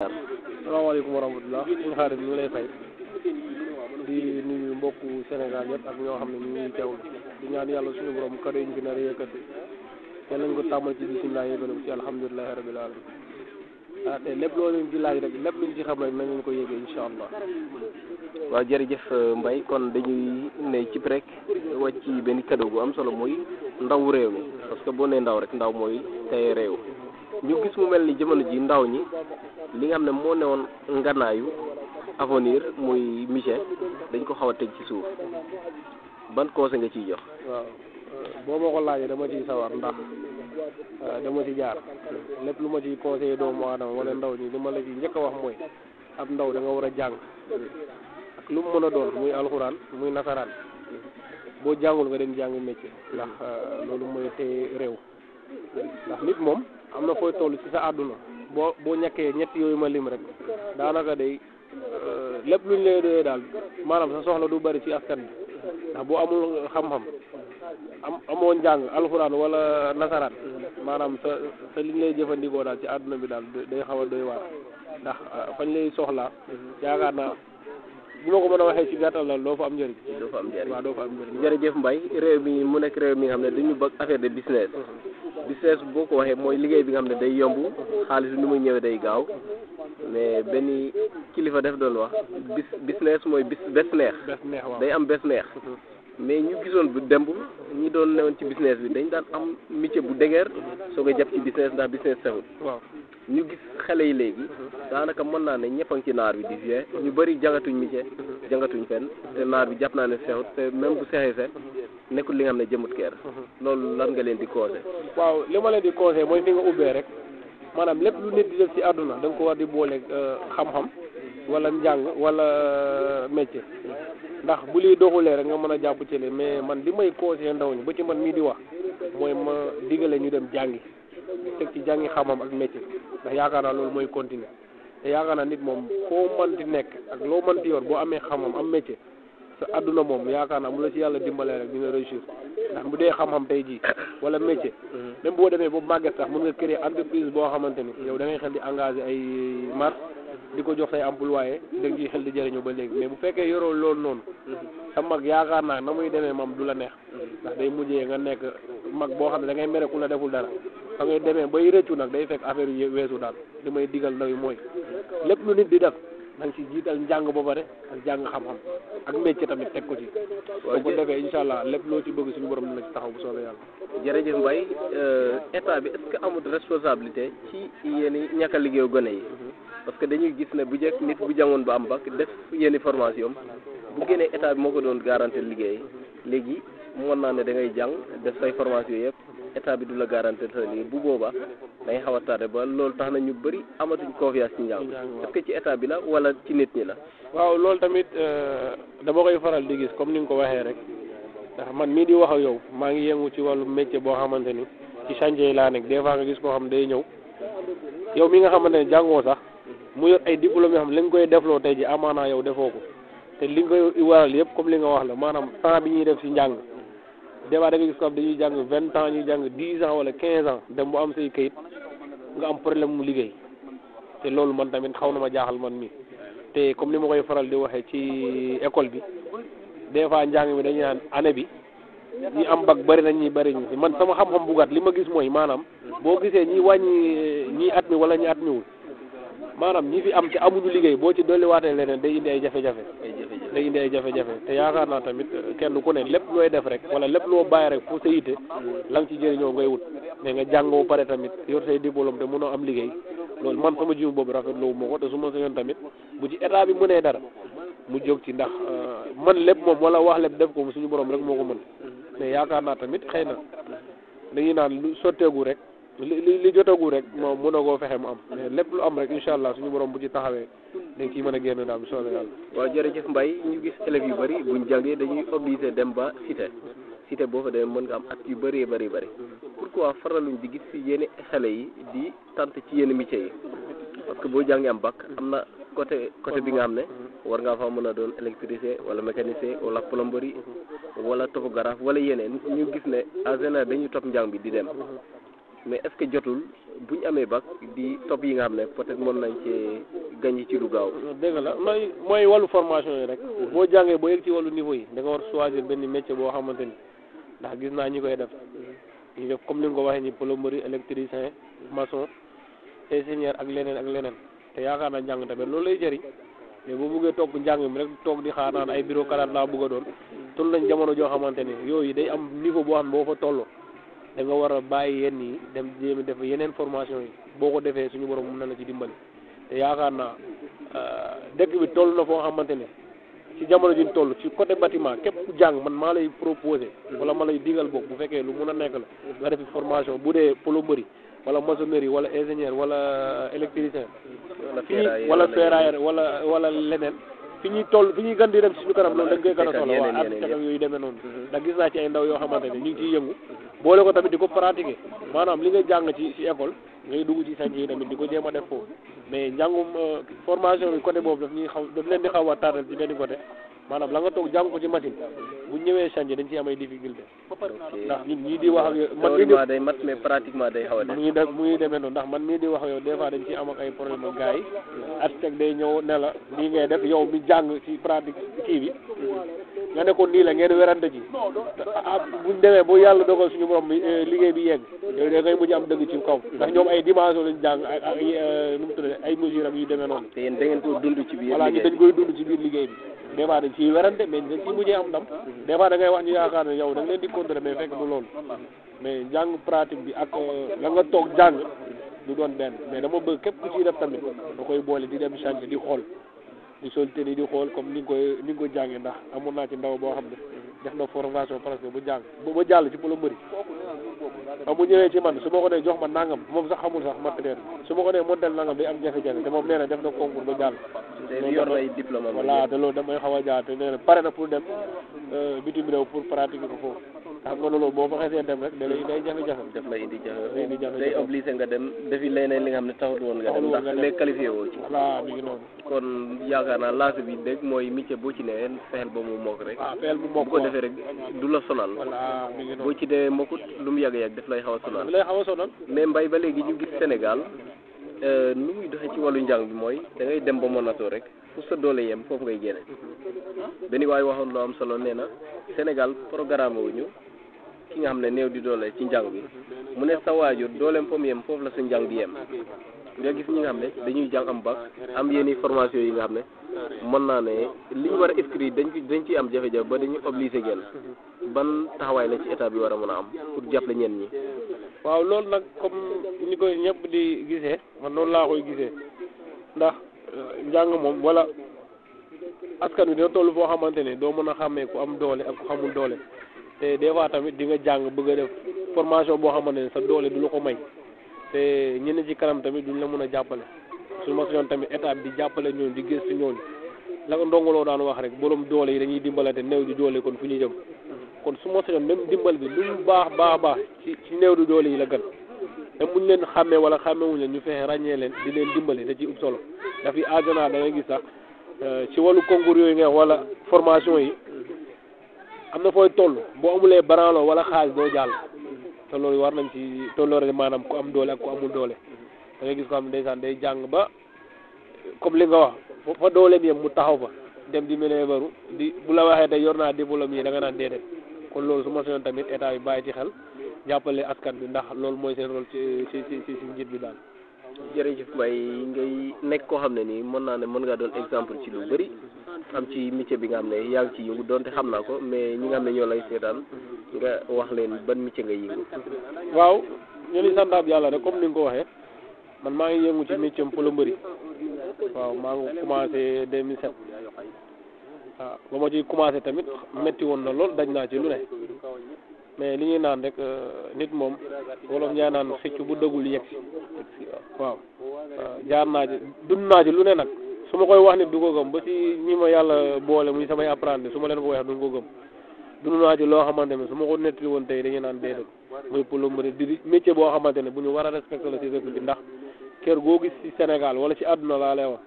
salaamaaleykum wa rahmatulah suñu xaarit ñu ngi lay fay di nuyu mbokku Sénégal yëpp ak ñoo xam ne ñu ngi teewlu di ñaan yàlla suñu borom kàddu yi ñu fi nar a yëkkati yal nañu ko tàmmal ci bisimilah yëgale ko ci alhamdulilah rabil alamin te lépp loo leen ci laaj rek lépp luñ ci xam rek nañ leen ko yëgee incha allah. waaw jërëjëf Mbaye kon dañuy ne cib rek wàcc ci benn cadeau bu am solo mooy ndaw réew mi parce que boo nee ndaw rek ndaw mooy tey réew ñu gis mu mel ni jamono ji ndaw ñi li nga xam ne moo newoon nganaayu avenir muy Michel dañ ko xaw a teg ci suuf ban conseil nga ciy jox. waaw boo ma ko laajee dama ciy sawar ndax dama ci jaar lépp lu ma ciy conseillé doomu aadama wala ndaw ñi li ma la ci njëkk a wax mooy ab ndaw da nga war a jàng ak lu mu mën a doon muy alxuraan muy nasaraan boo jàngul nga dem jàngi métier ndax loolu mooy tey réew ndax nit moom am na fooy toll ci sa àdduna boo ñàkkee ñett yooyu ma lim rek daanaka day lépp luñ lay doyee daal maanaam sa soxla du bari ci askan bi ndax boo amul xam-xam amoo njàng alxuraan wala nasaraan maanaam sa liñ lay jëfandikoo daal ci àdduna bi daal day xaw a doy waar ndax fañ lay soxlaa yaakaar naa bu ma ko mën a waxee ci gàttal daal doo fa am njëriñ. doo fa am njëriñ waaw doo fa am njëriñ. jërëjëf Mbaye réew mi mu nekk réew mi nga xam ne dañu bëgg affaire de business. business boo ko waxee mooy liggéey bi nga xam ne day yomb xaalis bi ni muy ñëwee day gaaw mais benn kilifa def doon wax business mooy bés neex. day am bés neex. mais ñu gisoon bu demb ñi doon newoon ci business bi dañ daan am métier bu dëgër soo ko jàpp ci business ndax business taxul. waaw ñu gis xale yi léegi daanaka mën naa ne ñëpp a ngi ci naar bi di jouer ñu bëri jàngatuñ métier jàngatuñ fenn te naar bi jàpp naa ne seexut te même bu seexee sax nekkul li nga xam ne jëmut keer loolu lan nga leen di conseil. waaw li ma leen di conseil mooy fi nga ubbee rek maanaam lépp lu nit di def ci àdduna da nga ko war di booleeg xam-xam wala njàng wala métier ndax bu liy doxulee rek nga mën a jàpp ci leen mais man li may conseil ndaw ñi ba ci man mii di wax mooy ma digale ñu dem jàngi teg ci jàngi xam-xam ak métier ndax yaakaar naa loolu mooy continuer te yaakaar naa nit moom foo mënti nekk ak loo mënti yor boo amee xam-xam am métier sa adduna moom yaakaar naa mu la ci yàlla dimbalee rek dina réussir ndax bu dee xam-xam tey jii wala métier même boo demee ba màgget sax mën nga créer entreprise boo xamante ni yow da ngay xel di engagé ay marque di ko jox say employé da nga xel di jëriñoo ba léegi mais bu fekkee yoroo loolu noonu sa mag yaakaar naa na muy demee moom du la neex ndax day mujjee nga nekk mag boo xam ne da ngay mere ku la deful dara fa ngay demee bay rëccu nag day fekk affaire yu weesu daal li may digal ndaw yi mooy lépp lu nit di def da nga ci jiital njàng ba pare ak jàng xam-xam ak métier tamit teg ko ci. waaw bu ko defee incha allah lépp loo ci bëgg suñu borom dina ci taxaw bu soobee yàlla. jërëjëf Mbaye état bi est-ce que amul responsabilité ci yéen i ñàkk a liggéeyu gone yi. parce que dañuy gis ne bu njëkk nit bu jàngoon ba am bac def yenn formation bu génnee état bi moo ko doon garantir liggéey léegi mën naa ne da ngay jàng def say formation yëpp état bi du la garantir sa liggéey bu boobaa da ngay xaw a tardé ba loolu tax na ñu bëri amatuñ confiance ci njàng. est-ce que ci état bi la wala ci nit ñi la. waaw loolu tamit dama koy faral di gis comme ni nga ko waxee rek ndax man mii di wax ak yow maa ngi yëngu ci wàllu métier boo xamante ni ci chantier yi laa nekk des fois nga gis koo xam day ñëw yow mi nga xamante ne jàngoo sax mu yor ay diplôme yoo xam li nga koy defloo tey ji amaanaa yow defoo ko te li nga koy waral yëpp comme li nga wax la maanaam temps bi ñuy def ci njàng des fois da nga gis ko xam dañuy jàng 20 ans ñuy jàng 10 ans wala 15 ans dem bu am say kayit nga am problème mu liggéey te loolu man tamit xaw na ma jaaxal man mi te comme ni ma koy faral di waxee ci école bi des fois njàng mi dañuy naan année bi ñi am bac bëri nañ ñi bëri ñu man sama xam-xam bu gàtt li ma gis mooy maanaam boo gisee ñi wàññi ñi at mi wala ñi at miwul maanaam ñi fi am te amuñu liggéey boo ci dolliwaatee leneen day indi ay jafe-jafe day indi ay jafe-jafe te yaakaar naa tamit kenn ku ne lépp looy def rek wala lépp loo bàyyi rek fu sa yite la nga ci jëriñoo ngay wut mais nga jàngoo pare tamit yor say diplôme te mënoo am liggéey loolu man sama jiw boobu rafetlu moo ko te su ma sañoon tamit bu ci état bi mënee dara mu jóg ci ndax man lépp moom wala wax lépp def ko suñu borom rek moo ko mën mais yaakaar naa tamit xëy na dañuy naan lu sotteegu rek li jotagu rek moom mën a koo fexe mu am mais lépp lu am rek incha allah suñu borom bu ci taxawee dañ ciy mën a génn daal bu soobee yàlla. waaw jërëjëf Mbaye ñu gis élèves yu bëri buñ jàngee dañuy obligé dem ba cité boo fa demee mën nga am at yu bëree bëri pourquoi faraluñ di gis si yenn xale yi di tant ci yenn métiers yi parce que boo jàngee am bac am na côté bi nga xam ne war ngaa fa mën a doon électricien wala mécanicien wala plomberie wala topographe wala yeneen ñu gis ne en général dañuy topp njàng bi di dem mais est-ce que jotul bu ñu amee bac di topp yi nga xam ne peut-être mën nañ cee gañ ci lu gaaw. dëgg la mooy wàllu formation yi rek. boo jàngee boo yegg ci wàllu niveau yi da nga war choisir benn métier boo xamante ni ndax gis naa ñi koy def ñu def comme ni nga ko waxee ni plomberie électricien maçon ingénieur ak leneen te yaakaar naa njàng tamit loolu lay jëriñ mais boo bëggee topp njàng mi rek toog di xaar naan ay bureaucrate laa bëgg a doon toll nañ jamono joo xamante ni yooyu day am niveau boo xam ne boo fa tolloo da nga war a bàyyi yenn yi dem jéem def yeneen formation yi boo ko defee suñu borom mën na la ci dimbali te yaakaar naa dëkk bi toll na foo xamante ne ci jamono ji ñu toll ci côté bâtiment képp ku jàng man maa lay proposé wala ma lay digal boog bu fekkee lu mun a nekk la nga defi formation bu dee plomberie wala maçonnerie wala ingénieur wala électricien wala ferrailleur wala leneen fi ñuy toll fi ñuy gën di dem ci suñu kanam loolu dañ koy gën a soxla waa architecte yooyu demee noonu ndax gis naa ci ay ndaw yoo xamante ne ñu ngi ciy yëngu boole ko tamit di ko pratiquer maanaam li nga jàng ci école ngay dugg ci chantier yi tamit di ko jéem a def foofu mais njàngum formation bi côté boobu daf leen di xaw a tardal ci benn côté maanaam la nga toog jàng ko ci machine bu ñëwee chantier dañ ciy am ay difficulté ndax ñun ñii di wax ak yow théoriquement day mat mais pratiquement day xaw a def mu ngi demee noonu ndax man mii di wax ak yow des fois dañ ciy am ak ay problème ak gars yi architecte day ñëw ne la lii ngay def yow mi jàng ci pratique kii bi nga ne ko nii la ngeen werante ci buñ demee bu yàlla dogal suñu borom bi liggéey bi yegg yow da ngay mujj am dëgg ci kaw ndax ñoom ay dimension lañ jàng ak nu mu tuddee ay mesures ak yu demee noonu te yéen da ngeen ko dund ci biir voilà ñu dañ koy dund ci biir liggéey bi des fois dañ ciy werante mais dañ ciy mujjee am ndam des fois da ngay wax ñu yaakaar ne yow da nga leen di contrôler mais fekk du loolu mais jàng pratique bi ak la nga toog jàng du doon benn mais dama bëgg képp ku ciy def tamit da koy boole di dem chantier di xool di sol tenue di xool comme ni nga ko jàngee ndax amoon naa ci ndaw boo xam ne def na formation presque bu jàng ba jàll ci plomberie ba mu ñëwee ci man su ma ko nee jox ma nangam moom sax xamul sax matériel su ma ko nee montel nangam day am jafe-jafe te moom nee na def na concours ba jàll. te yor nay diplôme voilà te loolu damay xaw a jaar te nee na pare na pour dem bitim réew pour pratiquer ko foofu xam nga loolu boo fa xesee dem rek da lay day jafe-jafe. daf lay indi jafe day obligé nga dem defi leneen li nga xam ne taxut woon nga dem ndax léegi qualifié woo ci. voilà mi ngi noonu. kon yaakaar naa lancé bi dégg mooy métier boo ci nee fexeel ba mu mokk rek. fexeel bu mokk bu ko defee rek du la sonal. voilà mi ngi noonu boo ci dee mokkut lu mu yàgg-yàgg daf lay xaw a sonal. daf lay xaw a sonal. mais mbay ba léegi ñu gis Sénégal nu muy doxee ci wàllu njàng bi mooy da ngay dem ba monatoo rek fu sa doole yem foofu ngay génne. benn waay waxoon lu am solo nee na Sénégal programme wuñu ki nga xam ne néew di doole ci njàng bi mu ne sa waajur dooleem fa mu yem foofu la sa njàng di yem. nga gis ñi nga xam ne dañuy jàng am bac am yenn formation yi nga xam ne mën naa ne li ñu war a inscrire dañ ciy am jafe-jafe ba dañuy obligé génn ban taxawaay la ci état bi war a mën a am pour jàppale ñenn ñi. waaw loolu nag comme ni koy ñëpp di gisee man noonu laa koy gisee ndax njàng moom wala askan wi dina toll foo xamante ne doo mën a xàmmee ku am doole ak ku xamul doole te des fois tamit di nga jàng bëgg a def formation boo xamante ne sa doole du la ko may. te ñenn ci kanam tamit duñ la mën a jàppale su ma soñoon tamit état bi di jàppale ñooñu di gëstu ñooñu la ko ndongoloo daan wax rek borom doole yi dañuy dimbalante néew di doole kon fu ñu jëm kon su ma soñoon même dimbal bi lu mu baax ci néew di doole yi la gën même bu ñu leen xàmmee wala xàmmeewuñ leen ñu fexe ràññee leen di leen dimbali da ci ub solo daf yi agena da ngay gis sax ci wàllu concours yooyu nga wala formation yi am na fooy toll boo amulee branlo wala xaalis doo jàll te loolu war nañ ci tolloore maanaam ku am doole ak ku amul doole da ngay gis ko am ndeysaan day jàng ba comme li nga wax fa dooleem yem mu taxaw fa dem di ménébaru di bu la waxee tey yor naa diplôme yi da nga naan déedéet kon loolu su ma soñoon tamit état bi bàyyi ci xel jàppale askan bi ndax loolu mooy seen rôle ci njiit bi daal. jërëjëf Mbaye ngay nekk koo xam ne nii mën naa ne mën ngaa doon exemple ci lu bëri am ci métier bi nga xam ne yaa ngi ci yëngu doonte xam naa ko mais ñi nga xam ne ñoo lay seetaan nga wax leen ban métier ngay yëngu. waaw ñu ngi santaat yàlla rek comme ni nga ko waxee man maa ngi yëngu ci métier plomberie waaw maa ngi commencé 2007 waaw ba ma ciy commencé tamit métti woon na lool daj naa ci lu ne mais li ñuy naan rek nit moom wolof ñaa naan xëcc bu dëggul yegg si waaw jaar naa ci dund naa ci lu ne nag su ma koy wax nit du ko gëm ba ci ñi ma yàlla boole muy samay apprenti su ma leen ko waxee duñ ko gëm dund naa ci loo xamante ne su ma ko nettali woon tey dañuy naan déedéet muy plomberie di métier boo xamante ne bu ñu war a respecté la ci dëkk bi ndax kër goo gis ci Sénégal wala ci àdduna laa lay wax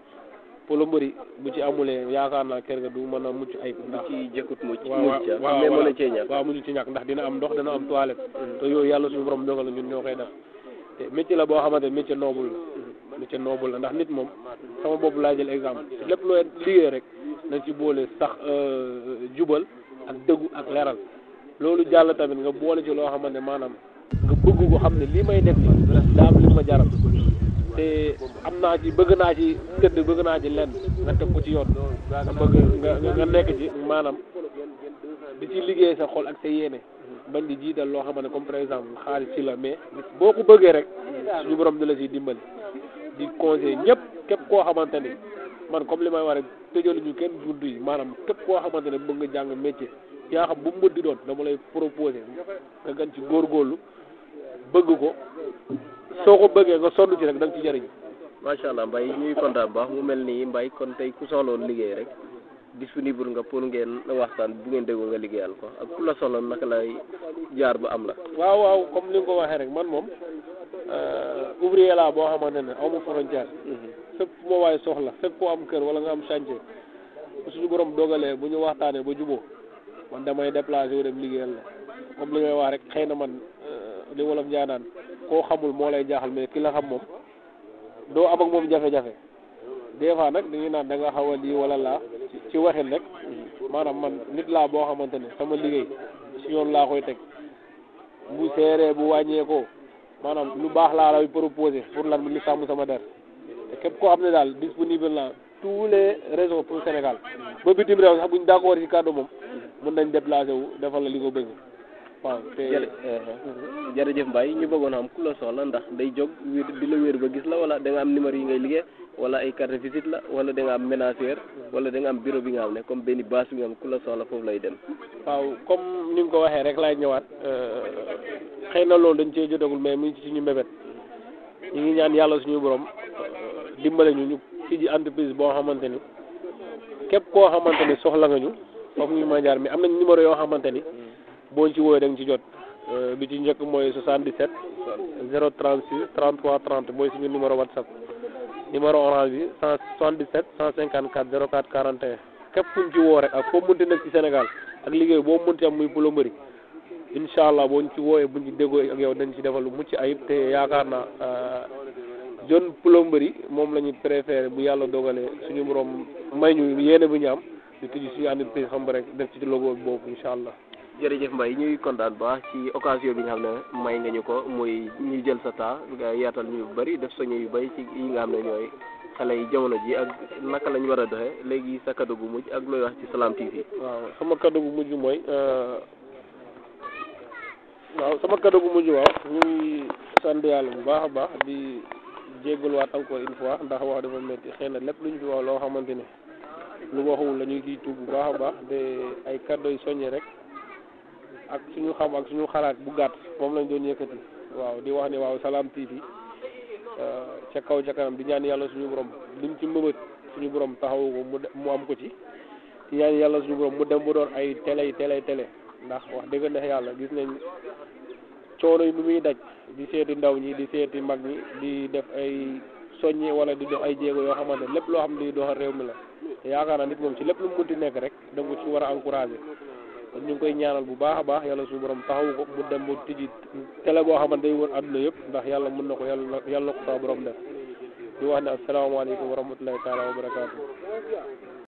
plomberie bu ci amulee yaakaar naa kër ga du mën a mucc ayib ndax ci jëkkut mucc waaw mën a cee ñàkk waaw mucc ci ñàkk ndax dina am ndox dina am toilette te yooyu yàlla suñu borom dogal la ñun ñoo koy def te métier la boo xamante ne métier noble la ndax nit moom sama bopp laa jël exemple lépp looy liggéey rek nañ ci boole sax jubal ak dëggu ak leeral loolu jàll tamit nga boole ci loo xamante ne maanaam nga bëgg ko xam ne lii may def nii daa am li ma jaral te am naa ci bëgg naa ci tëdd bëgg naa ci lenn nga teg ko ci yoon nga bëgg nga nekk ci maanaam di ci liggéey sa xol ak sa yéene bañ di jiital loo xamante ne comme par exemple xaalis ci la mais boo ko bëggee rek suñu borom di la ciy dimbali di conseil ñëpp képp koo xamante ni man comme li may wax rek tëjaluñu kenn bunt yi maanaam képp koo xamante ne bëgg nga jàng métier yaa xam bu mu mën di doon dama lay proposer nga gën ci góorgóorlu bëgg ko soo ko bëggee nga sonn ci rek da nga ci jëriñ. macha allah Mbaye ñuy kontaan bu baax mu mel nii Mbaye kon tey ku soxloon liggéey rek disponible nga pour ngeen waxtaan bu ngeen déggoo nga liggéeyal ko ak ku la soxla naka lay jaar ba am la. waaw comme ni nga ko waxee rek man moom ouvrier laa boo xamante ne amu frontière. fépp fu ma waaye soxla fépp foo am kër wala nga am chantier suñu borom dogalee bu ñu waxtaanee ba juboo man damay déplacé wu dem liggéeyal la comme li ngay wax rek xëy na man li wolof njaanaan koo xamul moo lay jaaxal mais ki la xam moom doo am ak moom jafe-jafe des fois nag dañuy naan da nga xaw a lii wala laa ci waxin rek maanaam man nit laa boo xamante ne sama liggéey si yoon laa koy teg bu seeree bu wàññeekoo maanaam lu baax laa lay proposé pour lan li sàmm sama der te képp koo xam ne daal disponible na tous les réseaux pour Sénégal ba bitim réew sax buñ d'accord ci kàddu moom mën nañ déplacé wu defal la li ko bëgg waaw te jërëjëf Mbaye ñu bëggoon xam ku la soxla ndax day jóg di la wéer ba gis la wala da nga am numéro yi ngay liggéey wala ay carte de visite la wala da nga am ménagère wala da nga am bureau bi nga xam ne comme benn base bi nga xam ku la soxla foofu lay dem. waaw comme ni nga ko waxee rek laay ñëwaat xëy na loolu dañ cee jotagul mais mu ngi ci suñu mbébét ñu ngi ñaan yàlla suñu borom dimbale ñu ci ji entreprise boo xamante ni képp koo xamante ni soxla nga ñu foofu ñu ma jaar mais am nañ numéro yoo xamante ni boo ci woowee da nga ci jot bi ci njëkk mooy 77 036 33 30 mooy suñu numéro WhatsApp numéro orange bi 177 154 04 41 képp fu ñu ci woo rek ak foo munti nekk ci Sénégal ak liggéey boo munti am muy plomberie incha allah boo ñu ci woowee buñ ci déggoo ak yow dañ ci defal lu mucc ayib te yaakaar naa jeune plomberie moom la ñu préféré bu yàlla dogalee suñu borom may ñu yéene bu ñu am di tijji suñu entreprise xam ba rek def ci logo boobu incha allah. jërëjëf Mbaye ñuy kontaan baax ci occasion bi nga xam ne may nga ñu ko muy ñuy jël sa temps nga yaatal ñu bëri def soñu yu bëri ci yi nga xam ne ñooy xale yi jamono ji ak naka lañ war a doxee léegi sa kaddu gu mujj ak looy wax ci Salam TV. waaw sama kaddu gu mujj mooy ñu ngi sant yàlla bu baax a baax di jégaluwaat encore une fois ndax wax dafa métti xëy na lépp lu ñu fi wax loo xamante ne lu waxul la ñuy ciy tuub bu baax a baax te ay kaddu yu soññe rek. ak suñu xam ak suñu xalaat bu gàtt moom lañ doon yëkkati waaw di wax ne waaw Salam TV ca kaw ca kanam di ñaan yàlla suñu borom liñ ci mbëbët suñu borom taxawu ko mu am ko ci di ñaan yàlla suñu borom mu dem bu doon ay télé ndax wax dëgg neex yàlla gis nañ coono yi nu muy daj di seeti ndaw ñi di seeti mag ñi di def ay soññi wala di def ay jéego yoo xamante ne lépp loo xam ne di doxal réew mi la te yaakaar naa nit moom ci lépp lu mu munti nekk rek da nga ko ci war a encouragé kon ñu ngi koy ñaanal bu baax a baax yàlla suñu borom taxawu ko mu dem mu tijji télé boo xamante day wër àdduna yëpp ndax yàlla mën na ko yàlla na ko saa borom def di wax ne asalaamaaleykum wa rahmatulahi taala wa barakaatu